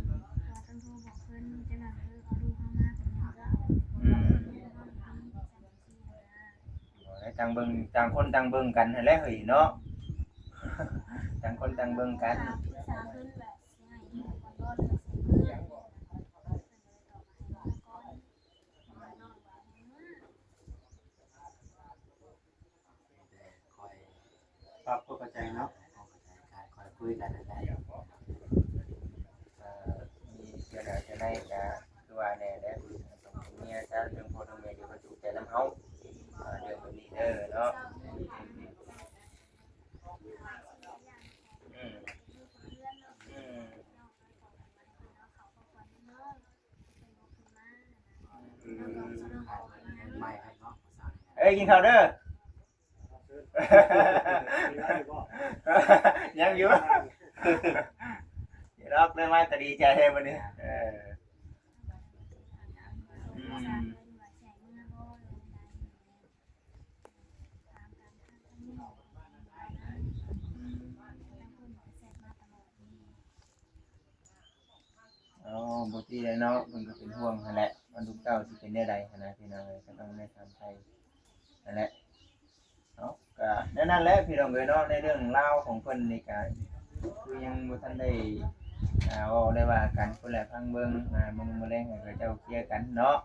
ຕ້ອງໂທບອກເພິ່ນ ເຈົ້າໜ້າທີ່ເອົາລູກເຮົາມາເປັນຫຍັງກໍເອົາ ອືມ ເຮົາດີໆ ແລະ ຕ່າງເບິ່ງ ຕ່າງຄົນຕ່າງເບິ່ງກັນຫັ້ນແຫຼະເຮີ້ຍເນາະ ຕ່າງຄົນຕ່າງເບິ່ງກັນ ປຶກສາເພິ່ນແບບຊິໃຫ້ຢູ່ກ່ອນບໍ່ ຫຼືວ່າຊິເມືອ ເພິ່ນກໍເລີຍຕອບວ່າໃຫ້ເມືອກ່ອນ ເພາະວ່ານ້ອງວ່າໃຫ້ເມືອ ແຕ່ຄ່ອຍ ປັບຄວາມເຂົ້າໃຈເນາະ ເຂົ້າໃຈກັນ ຄ່ອຍຄຸຍກັນນັ້ນແຫຼະ ເອີ ມີເທື່ອໃດເທື່ອໃດກະຄືວ່າແນ່ແຫຼະ ເມຍຊະ ເລື່ອງພໍ່ເລື່ອງແມ່ ດຽວເພິ່ນຊິອຸກໃຈນຳເຮົາ ເອີ ເລື່ອງແບບນີ້ເດີເນາະ ອືມ ອືມ ອືມ ເອີຍ ກິນເຂົ້າເດີ ຍັງຢູ່ ດອກ ໄດ້ມາກະດີໃຈແທ້ມື້ນີ້ ເອີ ອືມ ເອົາ ບໍ່ຕິແຫຼະເນາະ ເພິ່ນກໍເປັນຫ່ວງຫັ້ນແຫຼະ ວ່າລູກເຕົ້າຊິເປັນແນວໃດຫັ້ນນະ ພີ່ນ້ອງເອີຍ ກໍຕ້ອງໄດ້ຖາມໄຖ່ຫັ້ນແຫຼະເນາະ ກໍແນວນັ້ນແຫຼະ ພີ່ນ້ອງເອີຍເນາະ ໃນເລື່ອງລາວຂອງເພິ່ນນີ້ກໍຄືຍັງບໍ່ທັນໄດ້ ອ່າ ເວົ້າໄດ້ວ່າກັນ ພຸ້ນແຫຼະ ຟັງເບິ່ງ ອ່າ ມື້ນີ້ມື້ແລງໃຫ້ເຂົາເຈົ້າເຄລຍກັນເນາະ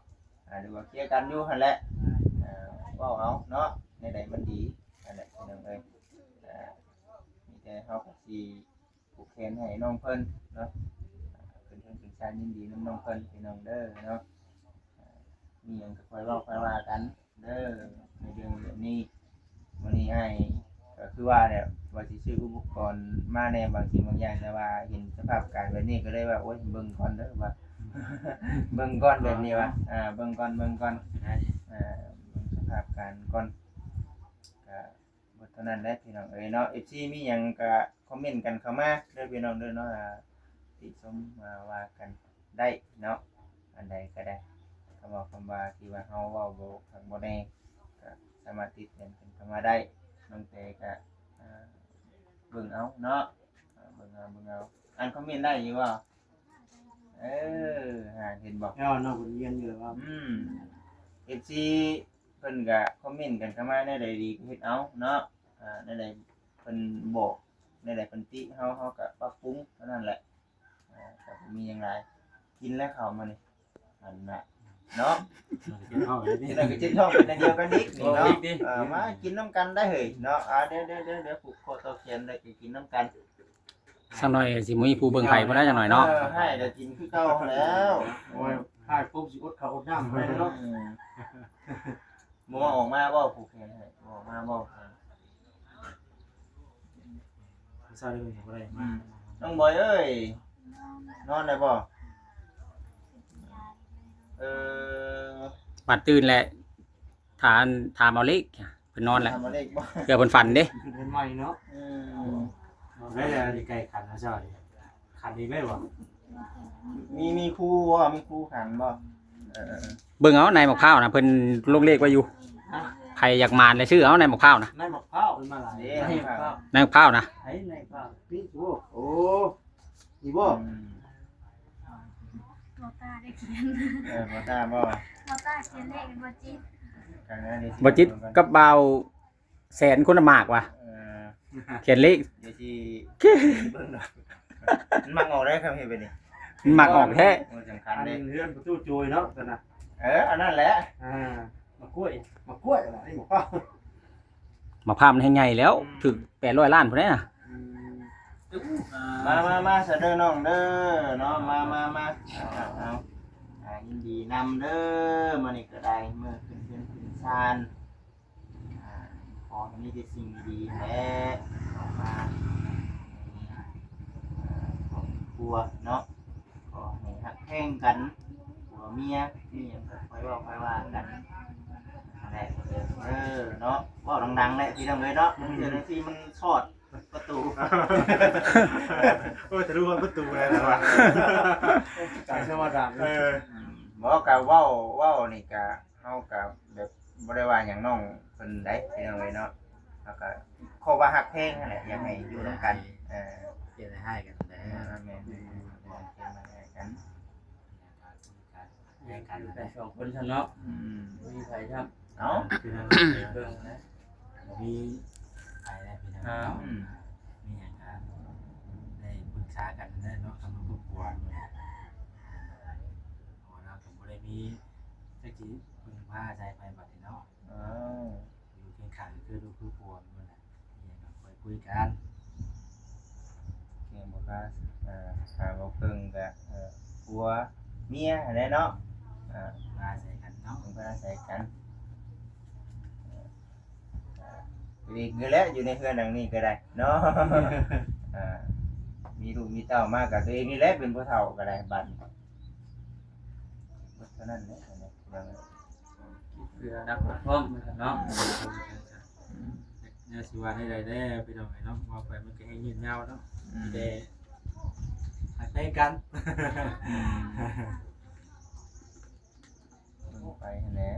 ອ່າ ຫຼືວ່າເຄລຍກັນຢູ່ຫັ້ນແຫຼະ ອ່າ ເວົ້າເອົາເນາະ ແນວໃດມັນດີຫັ້ນແຫຼະ ພີ່ນ້ອງເອີຍ ອ່າ ມີແຕ່ເຮົາກໍຊິ ຜູກແຂນໃຫ້ນ້ອງເພິ່ນເນາະ ເປັນເຮືອນເປັນຊານ ຍິນດີນຳນ້ອງເພິ່ນ ພີ່ນ້ອງເດີເນາະ ມີຫຍັງກໍຄ່ອຍເວົ້າຄ່ອຍວ່າກັນເດີ ໃນເລື່ອງແບບນີ້ ມື້ນີ້ອ້າຍກໍຄືວ່າແຫຼະ ວ່າຊິຊື້ອຸປະກອນມາແດ່ບາງສິ່ງບາງຢ່າງ ແຕ່ວ່າເຫັນສະພາບການແບບນີ້ກໍເລີຍວ່າ ໂອ້ຍ ເບິ່ງກ່ອນເດີວ່າ ເບິ່ງກ່ອນແບບນີ້ວ່າ ອ່າ ເບິ່ງກ່ອນ ເບິ່ງກ່ອນ ອ່າ ເບິ່ງສະພາບການກ່ອນ ກະ ເບິດເທົ່ານັ້ນແຫຼະພີ່ນ້ອງເອີຍເນາະ ເອັຟຊີ ມີຫຍັງກະຄອມເມັນກັນເຂົ້າມາເດີພີ່ນ້ອງເດີເນາະ ຕິຊົມມາວ່າກັນໄດ້ເນາະ ອັນໃດກໍໄດ້ ຄຳເວົ້າຄຳວ່າທີ່ວ່າເຮົາເວົ້າບໍ່ຄັກບໍ່ແນ່ ກະສາມາດຕິເຕີນກັນເຂົ້າມາໄດ້ ນ້ອງແຕກະ ອ່າ ເບິ່ງເອົາເນາະ ເບິ່ງເອົາ ເບິ່ງເອົາ ອ່ານຄອມເມັນໄດ້ຢູ່ບໍ່? ເອີ ຫາ ເຫັນບໍ່? ເອີ ນ້ອງເພິ່ນຮຽນຢູ່ວ່າ ອືມ ເອັຟຊີ ເພິ່ນກະຄອມເມັນກັນເຂົ້າມາ ແນວໃດດີກໍເຮັດເອົາເນາະ ອ່າ ແນວໃດເພິ່ນບອກ ແນວໃດເພິ່ນຕິເຮົາ ເຮົາກະປັບປຸງເທົ່ານັ້ນແຫຼະ ອ່າ ກະບໍ່ມີຫຍັງຫຼາຍ ກິນແລ້ວເຂົ້າມື້ນີ້ ອັນນະ ເນາະ ເຈັບທ້ອງ ເຈັບທ້ອງ ເປັນອັນດຽວກັນອີກນີ້ເນາະ ເອີ ມາກິນນຳກັນໄດ້ເຮີ້ຍເນາະ ອ່າ ດຽວ ດຽວ ດຽວ ດຽວ ຜູກຄໍຕໍ່ແຂນ ແລ້ວກໍກິນນຳກັນ. ສັກໜ້ອຍຊິມີຜູ້ເບິ່ງໃຜພຸ້ນແຫຼະ ຈັກໜ້ອຍເນາະ ເອີ ໃຫ້ກໍກິນຄືເກົ່າຫັ້ນແລ້ວ ໂອ້ຍ ໃຫ້ປຸບຊິອົດເຂົ້າອົດນ້ຳໄປເນາະ ອືມ ບໍ່ອອກມາບໍ່ ຜູກແຂນໃຫ້ ບໍ່ອອກມາບໍ່ ເຊົ້ານີ້ບໍ່ໄດ້ມາ ອືມ ນ້ອງບອຍເອີຍ ນອນໄດ້ບໍ່? ເອີ ບັດຕື່ນແລ້ວ ຖາມ ຖາມເອົາເລກ ເພິ່ນນອນແລ້ວ ຖາມເອົາເລກບໍ່? ເພື່ອເພິ່ນຝັນເດ້ ຂຶ້ນເຮືອນໃໝ່ເນາະ ອືມ ໄດ້ແລ້ວ ນີ້ໃກ້ຂັນແລ້ວເຈົ້ານີ້ ຂັນອີກໄດ້ບໍ່? ມີ ມີຄູບໍ່? ມີຄູຂັນບໍ່? ເອີ ເບິ່ງເອົາໃນໝາກພ້າວນະ ເພິ່ນລົງເລກໄວ້ຢູ່ ໃຜຢາກໝານແລ້ວຊື້ເອົາໃນໝາກພ້າວນະ ໃນໝາກພ້າວ ເພິ່ນມາຫຼາຍ ເດ້ ໃນໝາກພ້າວ ໃນໝາກພ້າວນະ ໃນ ໃນໝາກພ້າວ ນີ້ ໂອ້ ໂອ້ ນີ້ບໍ່? ອືມ ບໍ່ກ້າໄດ້ຂຽນ ເອີ ບໍ່ກ້າບໍ່? ບໍ່ກ້າຂຽນເລກ ບໍ່ຈິດ ບໍ່ຈິດກັບບ່າວ ແສນຄົນລະໝາກວ່າ ເອີ ຂຽນເລກ ດຽວຊິເບິ່ງເນາະ ມັນມັກອອກໄດ້ຄັບເຮັດແບບນີ້ ມັນມັກອອກແທ້ ໂອ້ ສຳຄັນເດ້ ອັນເຮືອນປະຕູໂຈຍເນາະ ຊັ້ນນະ ເອີ ອັນນັ້ນແຫຼະ ອ່າ ໝາກກ້ວຍ ໝາກກ້ວຍລະ ນີ້ໝາກພ້າວ ໝາກພ້າວມັນແຮງໃຫຍ່ແລ້ວ ອືມ ຖືກແປດຮ້ອຍລ້ານພຸ້ນເດ້ນະ ອືມ ມາ ມາ ມາຊະເດີນ້ອງເດີເນາະ ມາ ມາ ມາ ເອົາ ເອົາ ອ່າ ຍິນດີນຳເດີ ມື້ນີ້ກໍໄດ້ມື້ຂຶ້ນເຮືອນຂຶ້ນຊານ ອ່າ ຂໍໃຫ້ມີແຕ່ສິ່ງດີໆແຫຼະ ອອກມາ ເອີ ຄອບຄົວເນາະ ຂໍໃຫ້ຮັກແພງກັນ ຜົວເມຍ ມີຫຍັງກໍຄ່ອຍເວົ້າຄ່ອຍວ່າກັນ ນັ້ນແຫຼະ ເອີ ເນາະ ເວົ້າດັງໆແຫຼະ ພີ່ນ້ອງເອີຍເນາະ ບາງເທື່ອຈັ່ງຊີ້ມັນຊອດປະຕູ ໂອ້ຍ ທະລຸຮອດປະຕູເລີຍວ່າ ການສະຫວັດດານ ເອີ ບໍ່ ກະເວົ້າ ເວົ້ານີ້ກະ ເຮົາກໍແບບບໍ່ໄດ້ວ່າຫຍັງນ້ອງເພິ່ນໃດ ພີ່ນ້ອງເອີຍເນາະ ເຮົາກໍຂໍວ່າຮັກແພງຫັ້ນແຫຼະ ຢາກໃຫ້ຢູ່ນຳກັນ ເອີ ເຮັດໃຫ້ຮ້າຍກັນແຫຼະ ແມ່ນໆ ເຮັດໃຫ້ຮ້າຍກັນ ຢູ່ກັນສອງຄົນຊັ້ນເນາະ ອືມ ບໍ່ມີໃຜຊ້ຳ ເອົ້າ ຄືນັ້ນເບິ່ງນະ ບໍ່ມີໃຜແລ້ວພີ່ນ້ອງເນາະ ອືມ ມີຫຍັງກໍໄດ້ປຶກສາກັນເດີເນາະ ທາງຄອບຄົວນີ້ ເພາະວ່າເຮົາກໍບໍ່ໄດ້ມີຈັກຊິເພິ່ງພາອາໄສໃຜບັດນີ້ເນາະ ເອີ ຢູ່ຄຽງຂ້າງຄືລູກຄືຜົວນີ້ແຫຼະ ມີຫຍັງກໍຄ່ອຍຄຸຍກັນ ຄຽງບໍ່ຄ່າ ເອີ ຖ້າບໍ່ເພິ່ງກໍ ເອີ ຜົວເມຍຫັ້ນແຫຼະເນາະ ເອີ ອາໄສກັນເນາະ ເພິ່ງພາອາໄສກັນ ເອີ ຕົວເອງນີ້ແຫຼະຢູ່ໃນເຮືອນຫຼັງນີ້ກໍໄດ້ເນາະ ເອີ ມີລູກມີເຕົ້າມາກໍຕົວເອງນີ້ແຫຼະເປັນຜູ້ເຖົ້າກໍໄດ້ບັດນີ້ ເທົ່ານັ້ນແຫຼະ ເພື່ອອະນາຄົດພ້ອມເນາະ ອືມ ແນວຊິວ່າແນວໃດແດ່ພີ່ນ້ອງເອີຍເນາະ ເວົ້າໄປມັນກໍແຮ່ງຍືດຍາວເນາະ ອືມ ແຕ່ຫາກແພງກັນ ອືມ ເບິ່ງໄປຫັ້ນແຫຼະ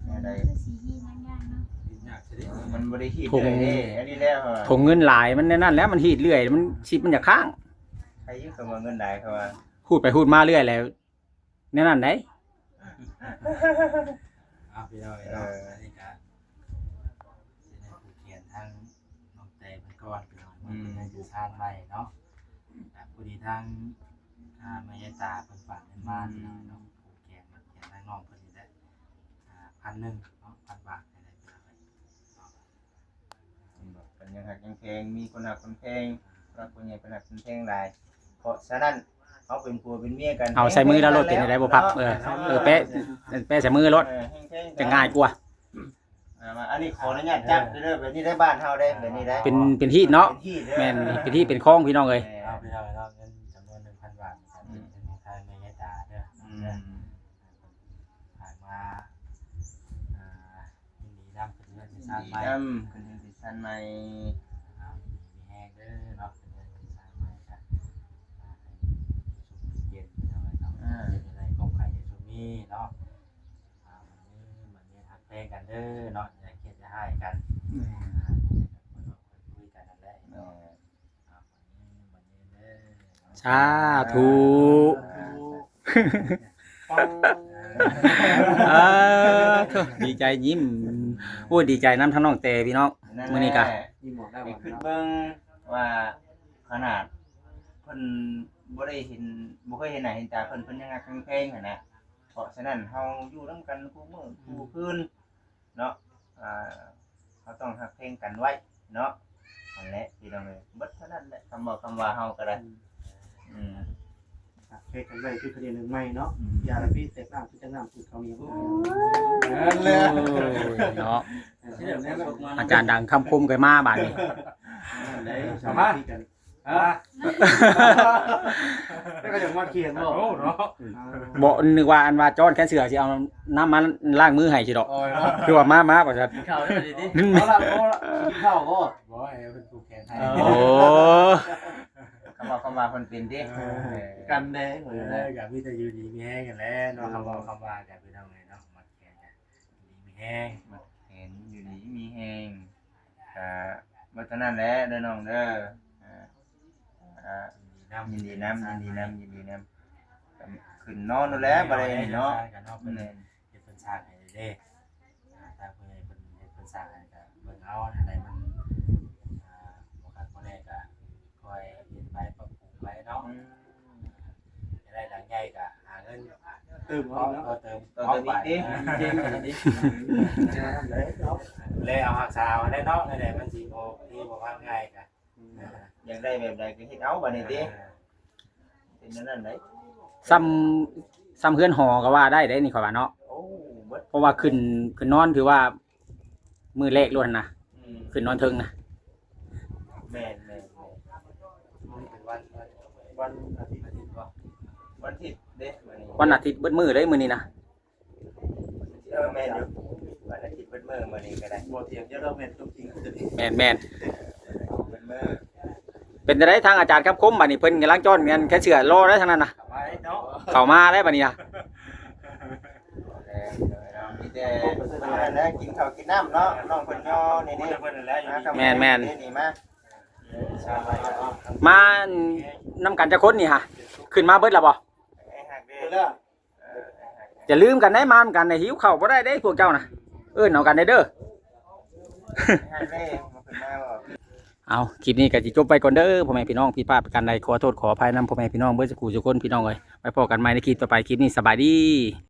ແນວໃດ ຄືຊິຮີດຍາກເນາະ ຮີດຍາກຊະເດ້ ມັນບໍ່ໄດ້ຮີດເລື້ອຍເດ້ ອັນນີ້ແຫຼະ ຖົງເງິນຫຼາຍມັນແນວນັ້ນແຫຼະ ມັນຮີດເລື້ອຍ ມັນຊິບມັນຢາກຄ້າງ ໃຜຢູ່ຄຳວ່າເງິນຫຼາຍ ເຂົາວ່າຮູດໄປຮູດມາເລື້ອຍແຫຼະ ແນວນັ້ນໃດ ເອົາ ພີ່ນ້ອງເອີຍເນາະ ເອີ ອັນນີ້ກະຊິໄດ້ຜູກແຂນທາງນ້ອງແຕເພິ່ນກ່ອນ ພີ່ນ້ອງ ອືມ ເພິ່ນຍັງຢູ່ຊານໃໝ່ເນາະ ກະພໍດີທາງ ອ່າ ແມ່ຍາຍຕາເພິ່ນຝາກເງິນມາ ອືມ ພີ່ນ້ອງເນາະ ຜູກແຂນ ຜູກແຂນທາງນ້ອງເພິ່ນນີ້ແຫຼະ ອ່າ ພັນໜຶ່ງເນາະ ພັນບາດນີ້ແຫຼະ ພີ່ນ້ອງເອີຍເນາະ. ເຫັນບໍ່ ເພິ່ນຍັງຮັກຍັງແພງ ມີຄົນຮັກຄົນແພງ ຜູ້ຫຼັກຜູ້ໃຫຍ່ເພິ່ນຮັກເພິ່ນແພງຫຼາຍ ເພາະສະນັ້ນ ເຮົາເປັນຜົວເປັນເມຍກັນ ເອົາໃສ່ມືລາວໂລດ ເປັນຈັ່ງໃດບໍ່ພັບ ເອີ ເອີ ແປະ ແປະໃສ່ມືໂລດ ເອີ ແຮງແພງກັນ ຈະງ່າຍກວ່າ ອ່າ ມາ ອັນນີ້ຂໍອະນຸຍາດຈັບເດີ ແບບນີ້ໄດ້ ບ້ານເຮົາໄດ້ ແບບນີ້ໄດ້ ເປັນ ເປັນຮີດເນາະ ເປັນຮີດເດີ ແມ່ນ ເປັນຮີດເປັນຄອງ ພີ່ນ້ອງເອີຍ ເອີ ເອົາ ພີ່ນ້ອງເນາະ ເງິນຈຳນວນໜຶ່ງພັນບາດ ອືມ ຈາກທາງແມ່ຍາຍຕາເດີ ອືມ ຝາກມາ ອ່າ ຍິນດີນຳ ຂຶ້ນເຮືອນຂຶ້ນຊານໃໝ່ ຍິນດີນຳ ຂຶ້ນເຮືອນຂຶ້ນຊານໃໝ່ ເອົາ ຢູ່ດີມີແຮງເດີເນາະ ຂຶ້ນເຮືອນຂຶ້ນຊານໃໝ່ກະ ອ່າ ໃຫ້ສຸກເຢັນ ເປັນຈັ່ງໃດເນາະ ອ່າ ເປັນຈັ່ງໃດຄວາມໄຂ້ຢ່າຊຸມມີເນາະ ອ່າ ບັດນີ້ ບັດນີ້ຮັກແພງກັນເດີເນາະ ຢ່າຄຽດຢ່າຮ້າຍກັນ ແມ່ນ ອ່າ ມີຫຍັງກໍຄ່ອຍເວົ້າຄ່ອຍຄຸຍກັນນັ້ນແຫຼະເນາະ ອ່າ ບັດນີ້ ບັດນີ້ເດີເນາະ ສາທຸ ເອີ ໂທ້ ດີໃຈຍິ້ມ ໂອ້ຍ ດີໃຈນຳທັງນ້ອງແຕພີ່ນ້ອງ ມື້ນີ້ກະ ໄດ້ຄິດເບິ່ງວ່າ ຂະໜາດເພິ່ນບໍ່ໄດ້ເຫັນ ບໍ່ເຄີຍເຫັນໜ້າເຫັນຕາເພິ່ນ ເພິ່ນຍັງຮັກຍັງແພງຫັ້ນນະ ເພາະສະນັ້ນເຮົາຢູ່ນຳກັນຄູ່ມື້ ອືມ ຄູ່ຄືນເນາະ ອ່າ ເຮົາຕ້ອງຮັກແພງກັນໄວ້ເນາະ ຫັ້ນແຫຼະພີ່ນ້ອງເອີຍ ເບິດເທົ່ານັ້ນແຫຼະ ຄຳເວົ້າຄຳວ່າເຮົາກໍໄດ້ ອືມ ອືມ ເຮັດກັນໄວ້ຄືຄະເດໜຶ່ງໃໝ່ເນາະ ອືມ ຢ່າລະພີ່ແຕກນ້ຳຄືຈັກນ້ຳຄືເຂົານີ້ ນັ້ນແຫຼະ ໂອ້ຍເນາະ ອາຈານດັງຄຳຄົມກໍມາບາດນີ້ ນັ້ນແຫຼະ ສາມາດ ຮະ ແລ້ວກໍຢາກມາຂຽນບໍ່? ໂອ້ເນາະ ບໍ່ ນຶກວ່າອັນວ່າຈອນແຂນເສື້ອຊິເອົານ້ຳມາລ້າງມືໃຫ້ຊິດອກ ໂອ້ຍເນາະ ຄືວ່າມາ ມາວ່າຊັ້ນ ກິນເຂົ້າໄດ້ດີຕິ ເອົາລະ ເອົາລະ ກິນເຂົ້າບໍ່? ບໍ່ ໃຫ້ເພິ່ນຜູກແຂນໃຫ້ ໂອ້ ຄຳວ່າ ຄຳວ່າເພິ່ນເປັນຕິ ເອີ ເອີ ກັນແດ່ ເອີ ກໍມີແຕ່ຢູ່ດີມີແຮງຫັ້ນແຫຼະເນາະ ອືມ ຄຳເວົ້າຄຳວ່າກັນ ພີ່ນ້ອງເອີຍເນາະ ມັດແຂນກັນ ດີມີແຮງ ມັດແຂນຢູ່ດີມີແຮງ ກະເບິດເທົ່ານັ້ນແຫຼະເດີນ້ອງເດີ ອ່າ ອ່າ ຍິນດີນຳ ຍິນດີນຳ ຍິນດີນຳ ຍິນດີນຳ ກະຂຶ້ນນອນໂລດແຫຼະ ບັດນີ້ເນາະ ແມ່ນ ເຮັດເພິ່ນສ້າງໃຫ້ເດ້ ອ່າ ທາງເພິ່ນເຮັດເພິ່ນ ເຮັດເພິ່ນສ້າງໃຫ້ກະເບິ່ງເອົາ ອັນໃດມັນ ອ່າ ບໍ່ຄັກບໍ່ແນ່ກະຄ່ອຍເຮັດໄປ ປັບປຸງໄປເນາະ ອືມ ຢາກໄດ້ຫຼັງໃຫຍ່ກະຫາເງິນຕື່ມເອົາເນາະ ເອີ ເຕີມ ເຕີມອີກຕິ ເຕີມອີກຕິ ແລ້ວຮັກສາເອົາໄດ້ເນາະ ແນວໃດມັນຊິບໍ່ ທີ່ບໍ່ພັງງ່າຍກະ ອືມ ຢາກໄດ້ແບບໃດກໍເຮັດເອົາບັດນີ້ຕິ ອ່າ ເປັນແນວນັ້ນໄດ໋ ສ່ຳ ສ່ຳເຮືອນຫໍກໍວ່າໄດ້ເດ້ນີ້ ຂ້ອຍວ່າເນາະ ໂອ້ ເບິດ ເພາະວ່າຂຶ້ນ ຂຶ້ນນອນຖືວ່າມື້ແລກໂລດຫັ້ນນະ ອືມ ຂຶ້ນນອນເທິງນະ ແມ່ນໆໆ ມື້ນີ້ເປັນວັນ ວັນອາທິດ ອາທິດບໍ່? ວັນອາທິດເດ້ ມື້ນີ້ ວັນອາທິດເບິດມື້ເດ້ມື້ນີ້ນະ ເອີ ແມ່ນຢູ່ ວັນອາທິດເບິດມື້ມື້ນີ້ກໍໄດ້ ບໍ່ຖຽງເຈົ້າດອກ ແມ່ນຕົວຈິງ ແມ່ນໆ ເບິດມື້ ເປັນຈັ່ງໃດທາງອາຈານຄຳຄົມ ບັດນີ້ເພິ່ນກຳລັງຈ້ອນແຂນເສື້ອລໍໄດ້ທາງນັ້ນນະ ເຂົ້າມາແລ້ວບັດນີ້ນະ ເອີ ມີແຕ່ກິນເຂົ້າກິນນ້ຳເນາະ ນ້ອງເພິ່ນຍໍນີ້ ແມ່ນໆ ນີ້ມາ ມານຳກັນຈັກຄົນນີ້ຫະ ຂຶ້ນມາເບິດແລ້ວບໍ່? ຢ່າລືມກັນໄດ້ ມານຳກັນໄດ້ ຫິວເຂົ້າບໍ່ໄດ້ເດ້ພວກເຈົ້ານະ ເອີ້ນເອົາກັນໄດ້ເດີ ເອົາ ຄລິບນີ້ກໍຊິຈົບໄປກ່ອນເດີ ພໍ່ແມ່ພີ່ນ້ອງ ຜິດພາດປະການໃດ ຂໍໂທດຂໍອະໄພນຳພໍ່ແມ່ພີ່ນ້ອງເບິດສູ່ຜູ້ສູ່ຄົນ ພີ່ນ້ອງເອີຍ ໄວ້ພໍ້ກັນໃໝ່ໃນຄລິບຕໍ່ໄປ ຄລິບນີ້ສະບາຍດີ.